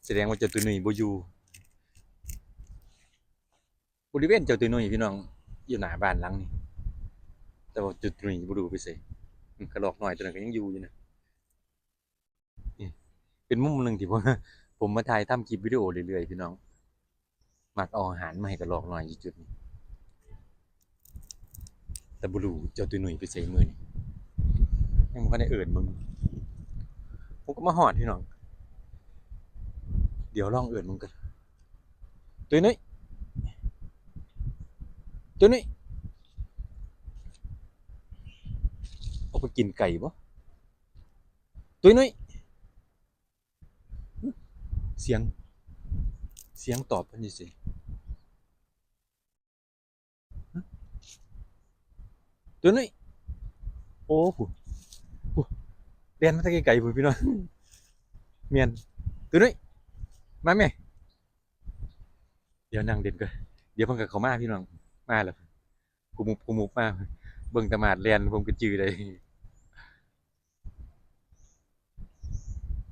ສະແດງວ່າເຈົ້າຕຸ້ຍນຸ້ຍບໍ່ຢູ່ ບໍລິເວນເຈົ້າຕຸ້ຍນຸ້ຍພີ່ນ້ອງ ຢູ່ໜ້າບ້ານຫຼັງນີ້ ແຕ່ວ່າເຈົ້າຕຸ້ຍນຸ້ຍບໍ່ຮູ້ໄປໃສ. ອືມ ກະລອກນ້ອຍໂຕນັ້ນກະຍັງຢູ່ຢູ່ນະ. ນີ້ເປັນມຸມໜຶ່ງທີ່ ຜົມ ຜົມມາຖ່າຍທຳຄລິບວິດີໂອເລື້ອຍໆ ພີ່ນ້ອງ. ມັກເອົາອາຫານມາໃຫ້ກະລອກນ້ອຍຢູ່ຈຸດນີ້ ແຕ່ບໍ່ຮູ້ເຈົ້າຕຸ້ຍນຸ້ຍໄປໃສມື້ນີ້ ຍັງບໍ່ທັນໄດ້ເອີ້ນເບິ່ງ. ຜົມກະມາຮອດພີ່ນ້ອງ ດຽວລອງເອີ້ນເບິ່ງກ່ອນ. ຕຸ້ຍນຸ້ຍ ຕຸ້ຍນຸ້ຍ ອອກໄປກິນໄກ່ບໍ່? ຕຸ້ຍນຸ້ຍ ສຽງ ສຽງຕອບເພິ່ນຢູ່ໃສ? ຕຸ້ຍນຸ້ຍ ໂອ້ ພຸ້ນ ພຸ້ນ ແລ່ນມາແຕ່ໄກໆ ພຸ້ນພີ່ນ້ອງ. ແມ່ນ ຕຸ້ຍນຸ້ຍ ມາແມ່. ດຽວນັ່ງຫຼິ້ນກ່ອນ ດຽວເພິ່ນກະເຂົ້າມາພີ່ນ້ອງ. ມາແລ້ວ ກຸມຸບກຸມຸບມາ ເບິ່ງຕາມາດແລ່ນ ຜົມກະຈື່ໄດ້.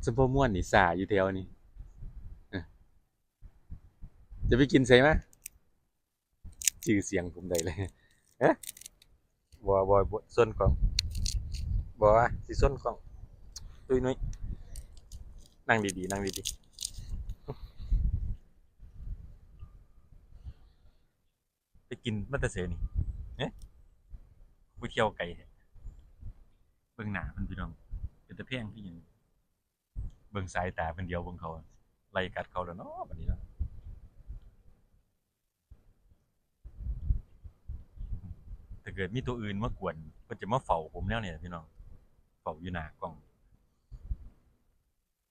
ສົມພໍມ່ວນນີ້ ຊ່າຢູ່ແຖວນີ້ ຈະໄປກິນໃສມາ? ຈື່ສຽງຜົມໄດ້ເລີຍ. ຮະ ບໍ່ ບໍ່ ບໍ່ຊົນກ້ອງ ບໍ່ ຊິຊົນກ້ອງ. ຕຸ້ຍນຸ້ຍ ນັ່ງດີໆ ນັ່ງດີໆ. ໄປກິນມາແຕ່ໃສນີ້? ເອີ ໄປທ່ຽວໄກແທ້. ເບິ່ງໜ້າເພິ່ນພີ່ນ້ອງ ເປັນຕາແພງຄືຫຍັງ. ເບິ່ງສາຍຕາເພິ່ນ ດຽວເບິ່ງເຂົາ ໄລ່ກັດເຂົາແລ້ວເນາະ ບາດນີ້ເນາະ. ຖ້າເກີດມີໂຕອື່ນມາກວນ ເພິ່ນຈະມາເຝົ້າຜົມແນວນີ້ແຫຼະພີ່ນ້ອງ ເຝົ້າຢູ່ໜ້າກ້ອງ.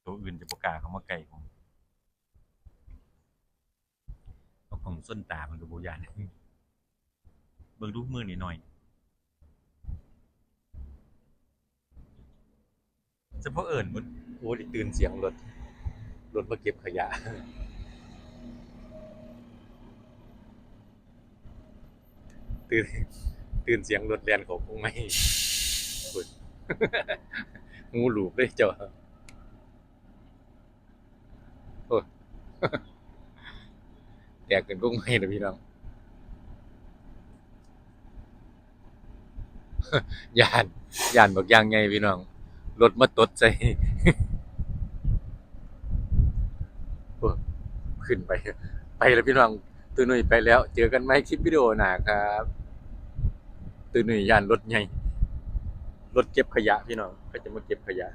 ໂຕອື່ນຈະບໍ່ກ້າເຂົ້າມາໃກ້ ເອົາກ້ອງຊົນຕາເພິ່ນກະບໍ່ຢ້ານ. ເບິ່ງດູ ມືນ້ອຍໆ ສະເພາະເອີ້ນໝົດ. ໂອ້ ໄດ້ຕື່ນສຽງລົດ ລົດມາເກັບຂະຫຍະ. ຕື່ນ ຕື່ນສຽງລົດແລ່ນເຂົ້າກົງໄມ້ ພຸ້ນ ຫູຫຼູບເລີຍເຈົ້າ. ໂອ້ ແຕກເປັນກົງໄມ້ແລ້ວພີ່ນ້ອງ. ຢ້ານ ຢ້ານບັກຢ່າງໃຫຍ່ພີ່ນ້ອງ ລົດມາຕົດໃສ່. ໂອ້ ຂຶ້ນໄປ ໄປແລ້ວພີ່ນ້ອງ. ຕຸ້ຍນຸ້ຍໄປແລ້ວ ເຈີກັນໃໝ່ຄລິບວິດີໂອໜ້າຄັບ. ຕຸ້ຍນຸ້ຍຢ້ານລົດໃຫຍ່ ລົດເກັບຂະຫຍະພີ່ນ້ອງ ເຂົາຈະມາເກັບຂະຫຍະ.